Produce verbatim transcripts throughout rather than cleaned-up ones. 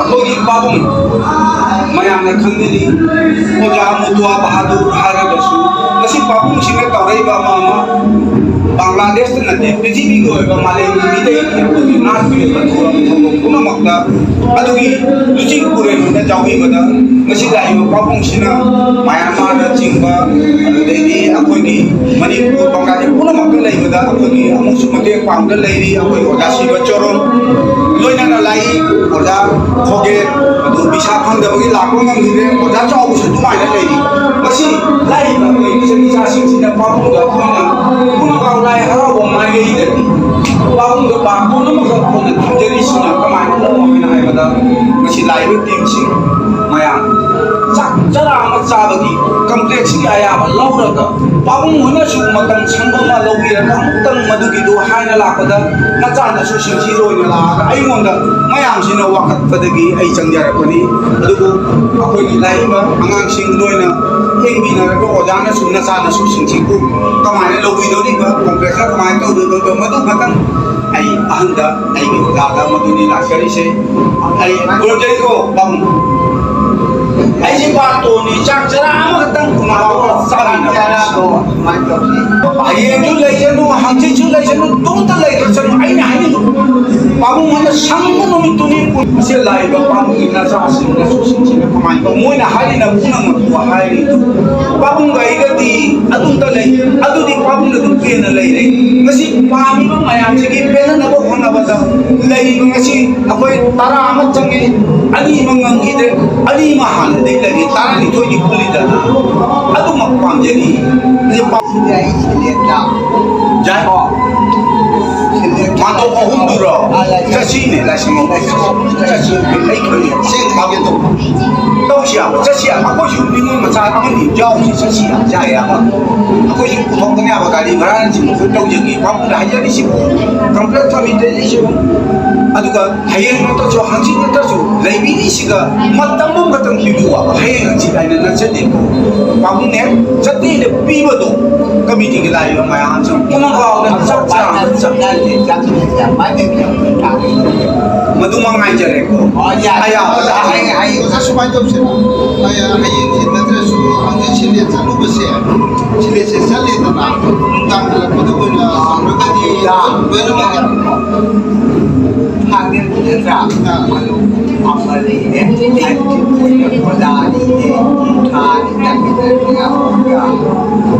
ꯑꯩꯈꯣꯏꯒꯤ ꯄꯥꯕꯨꯡ ꯃꯌꯥꯝꯅ ꯈꯪꯅꯔꯤ, ꯑꯣꯖꯥ ꯃꯨꯇꯨꯋꯥ ꯕꯍꯥꯗꯨꯔ ꯍꯥꯏꯔꯒꯁꯨ, ꯉꯁꯤ ꯄꯥꯕꯨꯡꯁꯤꯡꯅ ꯇꯧꯔꯛꯏꯕ ꯑꯃ ꯑꯃ ꯕꯪꯒ꯭ꯂꯥꯗꯦꯁꯇ ꯅꯠꯇꯦ, ꯄ꯭ꯔꯤꯊꯤꯕꯤꯒꯤ ꯑꯣꯏꯕ ꯃꯥꯂꯦꯝꯒꯤ ꯃꯤꯇꯩ ꯑꯩꯈꯣꯏꯒꯤ ꯅꯥꯠꯀꯤ ꯑꯣꯏꯕ ꯊꯧꯔꯝ ꯊꯧꯗꯣꯛ ꯄꯨꯝꯅꯃꯛꯇ ꯑꯗꯨꯒꯤ ꯂꯨꯆꯤꯡ ꯄꯨꯔꯦꯜ ꯑꯣꯏꯅ ꯌꯥꯎꯕꯤꯕꯗ ꯉꯁꯤ ꯂꯥꯛꯏꯕ ꯄꯥꯕꯨꯡꯁꯤꯅ ꯃꯌꯥꯟꯃꯥꯔꯗ ꯆꯤꯡꯕ, ꯑꯗꯨꯗꯩꯗꯤ ꯑꯩꯈꯣꯏꯒꯤ ꯃꯅꯤꯄꯨꯔ, ꯕꯪꯒ꯭ꯂꯥꯗꯦꯁ ꯄꯨꯝꯅꯃꯛꯇ ꯂꯩꯕꯗ ꯑꯩꯈꯣꯏꯒꯤ ꯑꯃꯨꯛꯁꯨ ꯃꯇꯦꯡ ꯄꯥꯡꯕꯗ ꯂꯩꯔꯤ꯫ ꯑꯩꯈꯣꯏ ꯑꯣꯖꯥ ꯁꯤꯕ ꯆꯣꯔꯣꯟ, ꯂꯣꯏꯅꯅ ꯂꯥꯛꯏ ꯑꯣꯖꯥ ꯈꯣꯒꯦ, ꯑꯗꯨ ꯄꯩꯁꯥ ꯐꯪꯗꯕꯒꯤ ꯂꯥꯛꯄ ꯉꯝꯈꯤꯗ꯭ꯔꯦ꯫ ꯑꯣꯖꯥ ꯆꯥꯎꯕꯁꯨ ꯑꯗꯨꯃꯥꯏꯅ ꯂꯩꯔꯤ꯫ ꯃꯁꯤ ꯂꯥꯛꯏꯕ ꯑꯩꯈꯣꯏ ꯏꯆꯟ ꯏꯆꯥꯁꯤꯡꯁꯤꯅ ꯄꯥꯕꯨꯡꯗ ꯑꯩꯈꯣꯏꯅ ꯄꯨꯝꯅꯃꯛ ꯂꯥꯏ ꯍꯔꯥꯎꯕ ꯃꯥꯏꯀꯩꯗꯒꯤ ꯄꯥꯕꯨꯡꯗ ꯄꯥ ꯄꯨꯝꯅꯃꯛ ꯑꯩꯈꯣꯏꯅ ꯊꯝꯖꯔꯤꯁꯤꯅ ꯀꯃꯥꯏꯅ ꯇꯧꯕꯅꯣ ꯍꯥꯏꯅ ꯍꯥꯏꯕꯗ, ꯃꯁꯤ ꯂꯥꯛꯏꯕ ꯇꯤꯝꯁꯤꯡ ꯃꯌꯥꯝ ꯆꯥꯛ ꯆꯔꯥ ꯑꯃ ꯆꯥꯕꯒꯤ ꯀꯝꯄ꯭ꯂꯦꯛꯁꯀꯤ ꯑꯌꯥꯕ ꯂꯧꯔꯒ, ꯄꯥꯕꯨꯡ ꯍꯣꯏꯅꯁꯨ ꯃꯇꯝ ꯁꯪꯕ ꯑꯃ ꯂꯧꯕꯤꯔꯒ ꯑꯃꯨꯛꯇꯪ ꯃꯗꯨꯒꯤꯗꯣ ꯍꯥꯏꯅ ꯂꯥꯛꯄꯗ, ꯃꯆꯥꯅꯁꯨ ꯁꯤꯡꯁꯤꯗ ꯑꯣꯏꯅ ꯂꯥꯛꯑꯒ ꯑꯩꯉꯣꯟꯗ ꯃꯌꯥꯝꯁꯤꯅ ꯋꯥꯀꯠꯄꯗꯒꯤ ꯑꯩ ꯆꯪꯖꯔꯛꯄꯅꯤ꯫ ꯑꯗꯨꯕꯨ ꯑꯩꯈꯣꯏꯒꯤ ꯂꯥꯛꯏꯕ ꯑꯉꯥꯡꯁꯤꯡ ꯅꯣꯏꯅ ꯌꯦꯡꯕꯤꯅꯔꯒ, ꯑꯣꯖꯥꯅꯁꯨ ꯅꯆꯥꯅꯁꯨ ꯁꯤꯡꯁꯤꯕꯨ ꯀꯃꯥꯏꯅ ꯂꯧꯕꯤꯗꯧꯔꯤꯕ, ꯀꯝꯄ꯭ꯂꯦꯛꯁꯅ ꯀꯃꯥꯏꯅ ꯇꯧꯗꯣꯏꯅꯣ, ꯃꯗꯨ ꯈꯛꯇꯪ ꯑꯩ ꯑꯍꯟꯗ, ꯑꯩꯒꯤ ꯑꯣꯖꯥꯗ ꯃꯗꯨꯅꯤ ꯂꯥꯛꯆꯔꯤꯁꯦ꯫ ꯑꯩ ꯈꯨꯔꯨꯝꯖꯔꯤꯀꯣ ꯄꯥꯕꯨꯡ꯫ ꯑꯩꯁꯦ ꯕꯥꯇꯣꯟꯅꯤ, ꯆꯥꯛ ꯆꯔꯥ ꯑꯃꯈꯛꯇꯪ ꯆꯥꯃꯤꯟꯅꯕ꯫ ꯍꯌꯦꯡꯁꯨ ꯂꯩꯁꯅꯨ, ꯍꯪꯆꯤꯠꯁꯨ ꯂꯩꯁꯅꯨ, ꯇꯨꯝꯗ ꯂꯩꯈ꯭ꯔꯁꯅꯨ꯫ ꯑꯩꯅ ꯍꯥꯏꯅꯤꯡꯕ, ꯄꯥꯕꯨꯡ ꯍꯣꯏꯅ ꯁꯪꯕ ꯅꯨꯃꯤꯠꯇꯨꯅꯤ꯫ ꯑꯁꯤ ꯂꯥꯛꯏꯕ ꯄꯥꯕꯨꯡꯒꯤ ꯅꯆꯥꯁꯤꯡ ꯅꯁꯨꯁꯤꯡꯁꯤꯅ ꯀꯃꯥꯏꯅ ꯇꯧ? ꯃꯣꯏꯅ ꯍꯥꯏꯔꯤꯅ ꯄꯨꯝꯅꯃꯛꯄꯨ ꯍꯥꯏꯔꯤ꯫ ꯄꯥꯕꯨꯡꯒ ꯑꯩꯒꯗꯤ ꯑꯗꯨꯝꯇ ꯂꯩ, ꯑꯗꯨꯗꯤ ꯄꯥꯕꯨꯡꯅ ꯑꯗꯨꯝ ꯄꯦꯟꯅ ꯂꯩꯔꯦ꯫ ꯉꯁꯤ ꯄꯥꯝꯃꯤꯕ ꯃꯌꯥꯝꯁꯤꯒꯤ ꯄꯦꯟꯅꯅꯕ ꯍꯣꯠꯅꯕꯗ ꯂꯩꯔꯤꯕ ꯉꯁꯤ ꯑꯩꯈꯣꯏ ꯇꯔꯥ ꯑꯃ ꯆꯪꯉꯤ, ꯑꯅꯤ ꯑꯃ ꯉꯝꯈꯤꯗ꯭ꯔꯦ, ꯑꯅꯤ ꯑꯃ ꯍꯥꯟꯅꯗꯒꯤ ꯂꯩꯔꯤ, ꯇꯔꯥꯅꯤꯊꯣꯏꯗꯤ ꯄꯨꯜꯂꯤꯗꯅ꯫ ꯑꯗꯨꯃꯛ ꯄꯥꯝꯖꯔꯤ꯫ ꯁꯤꯗꯤ ꯑꯩ ꯁꯤꯂꯦꯠꯇ ꯌꯥꯏꯀꯣ? ꯁꯤꯂꯦꯠꯇ ꯃꯥꯟꯗꯣꯞ ꯑꯍꯨꯝꯗꯨꯔꯣ? ꯑꯥ, ꯂꯥꯏꯁꯪ꯫ ꯆꯠꯁꯤꯅꯦ, ꯂꯥꯏꯁꯪ ꯑꯍꯨꯝ꯫ ꯆꯠꯁꯤ꯫ ꯑꯩ ꯈꯪꯉꯦ, ꯁꯦꯡ ꯊꯥꯒꯦ ꯇꯧꯕ꯫ ꯇꯧꯁꯤ ꯍꯥꯏꯕ, ꯆꯠꯁꯤ ꯍꯥꯏꯕ꯫ ꯑꯩꯈꯣꯏꯁꯨ ꯅꯤꯉꯣꯜ ꯃꯆꯥ ꯑꯃꯅꯤ ꯌꯥꯎꯁꯤ, ꯆꯠꯁꯤ ꯍꯥꯏꯕ, ꯌꯥꯏ ꯍꯥꯏꯕ꯫ ꯑꯩꯈꯣꯏꯁꯨ ꯄꯨꯊꯣꯛꯀꯅꯤ ꯍꯥꯏꯕ, ꯒꯥꯔꯤ ꯚꯔꯥꯅꯆꯤꯡꯕꯁꯨ ꯇꯧꯖꯒꯦ꯫ ꯄꯥꯕꯨꯡꯗ ꯍꯥꯏꯖꯔꯤꯁꯤꯕꯨ ꯀꯝꯄ꯭ꯂꯦꯟ ꯊꯝꯃꯤꯗ꯭ꯔꯦ ꯑꯩꯁꯨ꯫ ꯑꯗꯨꯒ ꯍꯌꯦꯡ ꯅꯠꯇ꯭ꯔꯁꯨ ꯍꯪꯆꯤꯠ ꯅꯠꯇ꯭ꯔꯁꯨ ꯂꯩꯕꯤꯔꯤꯁꯤꯒ ꯃꯇꯝ ꯑꯃꯈꯛꯇꯪ ꯄꯤꯕꯤꯌꯨ ꯍꯥꯏꯕ꯫ ꯍꯌꯦꯡ ꯍꯪꯆꯤꯠ ꯍꯥꯏꯅ ꯅꯠꯆꯗꯦꯀꯣ꯫ ꯄꯥꯕꯨꯡꯅꯦ, ꯆꯠꯇꯦꯅ ꯄꯤꯕꯗꯣ ꯀꯃꯤꯇꯤꯒꯤ ꯂꯥꯛꯏꯕ ꯃꯌꯥꯝꯁꯤꯅ ꯄꯨꯝꯅꯃꯛ ꯆꯞ ꯆꯥꯅ ꯆꯞ ꯃꯗꯨꯃ ꯉꯥꯏꯖꯔꯦꯀꯣ꯫ ꯑꯣ, ꯌꯥꯔꯦ꯫ ꯑꯌꯥ꯫ ꯑꯣꯖꯥ, ꯍꯌꯦꯡ, ꯍꯌꯦꯡ ꯑꯣꯖꯥ ꯁꯨꯃꯥꯏꯅ ꯇꯧꯁꯦ꯫ ꯍꯌꯦꯡ, ꯍꯌꯦꯡꯁꯤ ꯅꯠꯇ꯭ꯔꯁꯨ ꯍꯪꯆꯤꯠ ꯁꯤꯂꯦ ꯆꯠꯂꯨꯕꯁꯦ꯫ ꯁꯤꯂꯦꯁꯦ ꯆꯠꯂꯦꯗꯅ ꯅꯨꯡꯗꯥꯡ ꯍꯜꯂꯛꯄꯗ ꯑꯣꯏꯅ ꯍꯧꯔꯒꯗꯤ ꯂꯣꯏꯅꯃꯛ ꯌꯥꯔꯦꯀꯣ꯫ ꯍꯥꯡꯉꯦ ꯅꯠꯇ꯭ꯔꯥ? ꯑꯥ꯫ ꯑꯗꯨ ꯑꯃ ꯂꯩꯔꯦ꯫ ꯑꯩꯒꯤ ꯑꯣꯏꯅ ꯑꯣꯖꯥ ꯑꯅꯤꯅꯦ꯫ ꯊꯥ ꯑꯅꯤ ꯇꯝꯃꯤꯟꯅꯔꯒ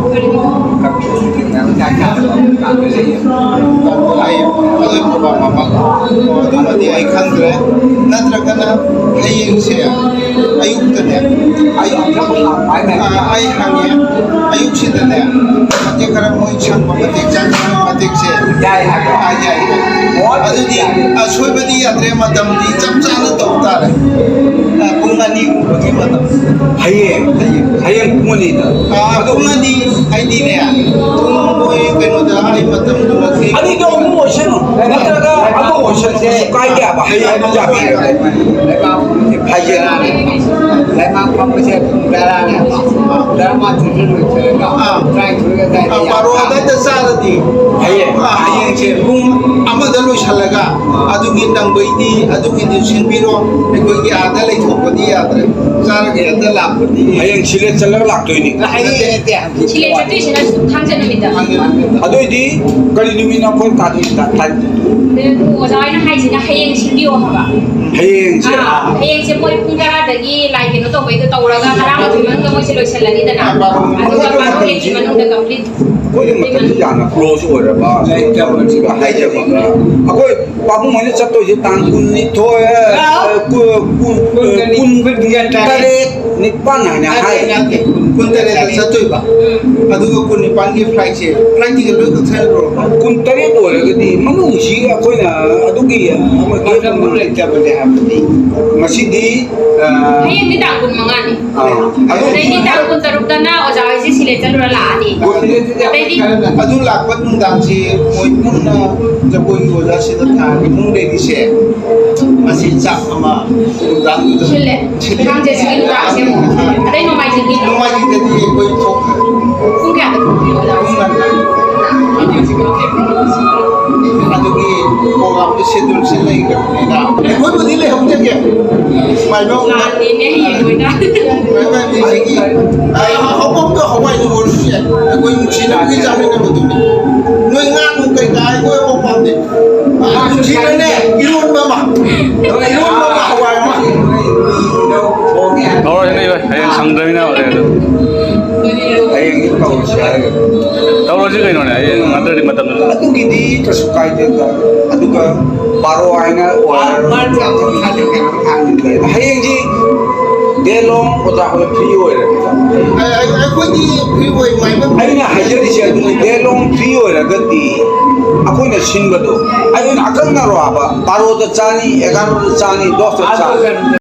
ꯀꯝꯄ꯭ꯌꯨꯇꯔꯒꯤ ꯃꯔꯝꯗ ꯀꯥꯟꯅꯕ ꯂꯩꯌꯦ꯫ ꯑꯗꯨ ꯑꯩ ꯑꯗꯨ ꯄ꯭ꯔꯣꯒ꯭ꯔꯥꯝ ꯑꯃ ꯑꯗꯨꯃꯗꯤ ꯑꯩ ꯈꯪꯗ꯭ꯔꯦ꯫ ꯅꯠꯇ꯭ꯔꯒꯅ ꯍꯌꯦꯡꯁꯦ ꯑꯌꯨꯛꯇꯅꯦ꯫ ꯑꯌꯨꯛꯇ ꯍꯥꯡꯕ ꯍꯥꯏꯅ ꯑꯥ, ꯑꯩ ꯍꯪꯉꯦ꯫ ꯑꯌꯨꯛꯁꯤꯗꯅꯦ, ꯃꯇꯦꯛ ꯈꯔ ꯃꯣꯏ ꯁꯪꯕ ꯃꯇꯦꯛ, ꯆꯥꯛ ꯆꯥꯕ ꯃꯇꯦꯛꯁꯦ꯫ ꯌꯥꯏ ꯍꯥꯏꯕ꯭ꯔꯣ? ꯑꯥ, ꯌꯥꯏ, ꯌꯥꯏ꯫ ꯑꯣ, ꯑꯗꯨꯗꯤ ꯌꯥꯏ꯫ ꯑꯁꯣꯏꯕꯗꯤ ꯌꯥꯗ꯭ꯔꯦ, ꯃꯇꯝꯗꯤ ꯆꯞ ꯆꯥꯅ ꯇꯧ ꯇꯥꯔꯦ꯫ ꯑꯥ, ꯄꯨꯡ ꯑꯅꯤꯒꯨꯝꯕꯒꯤ ꯃꯇꯝ꯫ ꯍꯌꯦꯡ, ꯍꯌꯦꯡ, ꯍꯌꯦꯡ ꯄꯨꯡ ꯑꯅꯤꯗ꯫ ꯑꯥ, ꯑꯗꯣ ꯄꯨꯡ ꯑꯅꯤ ꯍꯥꯏꯗꯤꯅꯦ, ꯄꯨꯡ ꯃꯣꯏ ꯀꯩꯅꯣꯗ ꯑꯩ ꯃꯇꯝꯗꯨꯃꯛꯇꯤ ꯑꯅꯤꯗꯣ ꯑꯍꯨꯝ ꯑꯣꯏꯁꯅꯨ, ꯅꯠꯇ꯭ꯔꯒ ꯑꯃ ꯑꯣꯏꯁꯅꯨ, ꯀꯩꯁꯨ ꯀꯥꯏꯗꯦ ꯍꯥꯏꯕ꯫ ꯍꯌꯦꯡ ꯑꯗꯨꯝ ꯌꯥꯕꯤꯔꯒꯦ꯫ ꯂꯩꯕꯥꯛ ꯍꯥꯏꯖꯔꯤ꯫ ꯂꯩꯕꯥꯛ ꯐꯝꯕꯁꯦ ꯄꯨꯡ ꯇꯔꯥꯅꯦꯕ꯫ ꯇꯔꯥꯃꯥꯊꯣꯏꯗ ꯂꯣꯏꯁꯤꯜꯂꯒ ꯑꯥ꯫ ꯇꯔꯥꯅꯤꯊꯣꯏ ꯑꯗꯥꯏꯗ ꯑꯥ, ꯕꯥꯔꯣ ꯌꯥꯕ꯫ ꯑꯗꯥꯏꯗ ꯆꯥꯔꯗꯤ꯫ ꯍꯌꯦꯡ꯫ ꯑꯥ, ꯍꯌꯦꯡꯁꯦ ꯄꯨꯡ ꯑꯃꯗ ꯂꯣꯏꯁꯤꯜꯂꯒ ꯑꯗꯨꯒꯤ ꯅꯪꯕꯩꯗꯤ ꯑꯗꯨꯒꯤꯗꯤ ꯁꯤꯟꯕꯤꯔꯣ꯫ ꯑꯩꯈꯣꯏꯒꯤ ꯑꯥꯗ ꯂꯩꯊꯣꯛꯄꯗꯤ ꯌꯥꯗ꯭ꯔꯦ꯫ ꯆꯥꯔꯒ ꯍꯦꯛꯇ ꯂꯥꯛꯄꯗꯤ꯫ ꯍꯌꯦꯡ ꯁꯤꯂꯦ ꯆꯠꯂꯒ ꯂꯥꯛꯇꯣꯏꯅꯤ꯫ ꯍꯌꯦꯡ ꯅꯠꯇꯦ, ꯍꯪꯆꯤꯠ꯫ ꯁꯤꯂꯦ ꯆꯠꯇꯣꯏꯁꯤꯅ ꯊꯥꯡꯖ ꯅꯨꯃꯤꯠꯇ꯫ ꯍꯌꯦꯡ꯫ ꯑꯗꯨꯏꯗꯤ ꯀꯔꯤ ꯅꯨꯃꯤꯠꯅꯣ ꯑꯩꯈꯣꯏ ꯇꯥꯗꯣꯏꯁꯤ? ꯇꯥ-, ꯇꯥ-, ꯑꯗꯨ ꯑꯣꯖꯥ ꯍꯣꯏꯅ ꯍꯥꯏꯁꯤꯅ ꯍꯌꯦꯡ ꯁꯤꯟꯕꯤꯌꯣ ꯍꯥꯏꯕ꯫ ꯍꯌꯦꯡꯁꯦ꯫ ꯑꯥ, ꯍꯌꯦꯡꯁꯦ ꯃꯣꯏ ꯄꯨꯡ ꯇꯔꯥꯗꯒꯤ ꯂꯥꯏ ꯀꯩꯅꯣ ꯇꯧꯕꯩꯗꯣ ꯇꯧꯔꯒ ꯇꯔꯥꯃꯥꯊꯣꯏ ꯃꯅꯨꯡꯗ ꯃꯣꯏꯁꯦ ꯂꯣꯏꯁꯤꯜꯂꯅꯤꯗꯅ꯫ ꯑꯥ, ꯕꯥꯔꯣ꯫ ꯑꯗꯨꯒ ꯕꯥꯔꯣ ꯃꯤꯅꯤꯠꯀꯤ ꯃꯅꯨꯡꯗ complete꯫ ꯑꯩꯈꯣꯏꯒꯤ ꯃꯇꯝꯁꯤ ꯌꯥꯝꯅ close ꯑꯣꯏꯔꯕ, ꯍꯥꯏꯖꯕ ꯑꯃ꯫ ꯑꯩꯈꯣꯏ ꯄꯥꯕꯨꯡ ꯍꯣꯏꯅ ꯆꯠꯇꯣꯏꯁꯦ ꯇꯥꯡ ꯀꯨꯟꯅꯤꯊꯣꯏ, ꯑꯥ꯫ ꯀꯨ-, ꯀꯨꯟ, ꯀꯨꯟ, ꯀꯨꯟ ꯇꯔꯦꯠ, ꯅꯤꯄꯥꯟ ꯍꯥꯏꯅ ꯍꯥꯏ꯫ ꯅꯠꯇꯦ, ꯅꯠꯇꯦ, ꯀꯨꯟ ꯇꯔꯦꯠꯇ ꯆꯠꯇꯣꯏꯕ꯫ ꯎꯝ꯫ ꯑꯗꯨꯒ ꯀꯨꯟ ꯅꯤꯄꯥꯟꯒꯤ flightꯁꯦ, flight ticket ꯂꯣꯏ ꯀꯛꯊꯠꯂꯨꯔꯣ? ꯀꯨꯟ ꯇꯔꯦꯠ ꯑꯣꯏꯔꯒꯗꯤ ꯃꯅꯨꯡꯁꯤ ꯑꯩꯈꯣꯏꯅ ꯑꯗꯨꯒꯤ ꯑꯃ ꯃꯇꯝ ꯂꯩꯇꯕꯅꯦ ꯍꯥꯏꯕꯗꯤ꯫ ꯉꯁꯤꯗꯤ, ꯑ, ꯍꯌꯦꯡꯗꯤ ꯇꯥꯡ ꯀꯨꯟ ꯃꯉꯥꯅꯤ꯫ ꯑꯥ꯫ ꯑꯗꯩꯗꯤ ꯇꯥꯡ ꯀꯨꯟ ꯇꯔꯨꯛꯇꯅ ꯑꯣꯖꯥ ꯍꯣꯏꯁꯦ ꯁꯤꯂꯦ ꯆꯠꯂꯨꯔ ꯂꯥꯛꯑꯅꯤ꯫ ꯑꯗꯩꯗꯤ ꯑꯗꯨ ꯂꯥꯛꯄ ꯅꯨꯡꯗꯥꯡꯁꯤ ꯃꯣꯏ ꯄꯨꯟꯅ ꯖꯒꯣꯏꯒꯤ ꯑꯣꯖꯥꯁꯤꯗ ꯊꯥꯔꯒ ꯏꯃꯨꯡ ꯂꯩꯔꯤꯁꯦ ꯉꯁꯤ ꯆꯥꯛ ꯑꯃ ꯅꯨꯡꯗꯥꯡꯗꯨꯗ ꯁꯤꯜꯂꯦ꯫ ꯁꯤꯜꯂꯦ꯫ ꯊꯥꯡꯖꯁꯤꯒꯤ ꯅꯨꯡꯗꯥꯡꯁꯦ ꯑꯃꯨꯛ꯫ ꯑꯗꯩ ꯅꯣꯡꯃꯥꯏꯖꯤꯡꯒꯤ꯫ ꯅꯣꯡꯃꯥꯏꯖꯤꯡꯗꯗꯤ ꯑꯩꯈꯣꯏ ꯊꯣꯛꯈ꯭ꯔꯦ꯫ ꯄꯨꯡ ꯀꯌꯥꯗ ꯊꯣꯛꯇꯣꯏꯅꯣ ꯑꯣꯖꯥ? ꯄꯨꯡ ꯉꯟꯅ꯫ ꯑꯗꯨꯒꯤ programꯗꯨ scheduleꯁꯦ ꯂꯩꯈ꯭ꯔꯕꯅꯤꯅ ꯑꯩꯈꯣꯏꯕꯨꯗꯤ ꯂꯩꯍꯧꯖꯒꯦ꯫ ꯃꯥꯏꯕꯝ ꯂꯥꯛꯇꯦꯅꯦ ꯍꯌꯦꯡ ꯑꯣꯏꯅ꯫ ꯃꯥꯏꯕꯝ ꯃꯤꯁꯤꯒꯤ, ꯑ, ꯍꯧꯕꯝꯗꯣ ꯍꯋꯥꯏꯗꯨ ꯑꯣꯏꯔꯁꯨ ꯌꯥꯏ꯫ ꯑꯩꯈꯣꯏ ꯅꯨꯡꯁꯤꯅꯕꯒꯤ ꯆꯥꯃꯤꯟꯅꯕꯗꯨꯅꯤ꯫ ꯅꯣꯏ ꯉꯥ ꯅꯨꯡ ꯀꯩꯀꯥ ꯑꯩꯈꯣꯏ ꯑꯃ ꯄꯥꯝꯗꯦ꯫ ꯑ, ꯅꯨꯡꯁꯤꯅꯅꯦ, ꯏꯔꯣꯟꯕ ꯑꯃ꯫ ꯏꯔꯣꯟꯕ ꯑꯃ, ꯍꯋꯥꯏ ꯑꯃ꯫ ꯇꯧꯔꯁꯤꯅꯦ, ꯏꯚꯥꯏ꯫ ꯍꯌꯦꯡ ꯁꯪꯗ꯭ꯔꯃꯤꯅ ꯍꯣꯔꯦꯟ ꯑꯗꯨ꯫ ꯍꯌꯦꯡꯗꯤ ꯇꯧꯔꯁꯤ ꯍꯥꯏꯔꯒ꯫ ꯇꯧꯔꯁꯤ ꯀꯩꯅꯣꯅꯦ, ꯍꯌꯦꯡ ꯅꯠꯇ꯭ꯔꯗꯤ ꯃꯇꯝꯗꯨ꯫ ꯑꯗꯨꯒꯤꯗꯤ ꯀꯩꯁꯨ ꯀꯥꯏꯗꯦꯗ꯫ ꯑꯗꯨꯒ ꯕꯥꯔꯣ ꯍꯥꯏꯅ ꯑꯣꯏꯔ-, ꯍꯌꯦꯡꯁꯤ day long ꯑꯣꯖꯥ ꯍꯣꯏ free ꯑꯣꯏꯔꯦ꯫ ꯑꯩ-, ꯑꯩ-, ꯑꯩꯈꯣꯏꯗꯤ free ꯑꯣꯏ, ꯃꯥꯏꯕꯝ꯫ ꯑꯩꯅ ꯍꯥꯏꯖꯔꯤꯁꯦ ꯑꯗꯨꯅꯤ, day long free ꯑꯣꯏꯔꯒꯗꯤ ꯑꯩꯈꯣꯏꯅ ꯁꯤꯟꯕꯗꯣ ꯑꯗꯨꯅ ꯑꯀꯛꯅꯔꯣ ꯍꯥꯏꯕ, ꯕꯥꯔꯣꯗ ꯆꯥꯅꯤ, ꯑꯦꯒꯥꯔꯣꯗ ꯆꯥꯅꯤ, ꯗꯣꯁꯇ ꯆꯥꯅꯤ꯫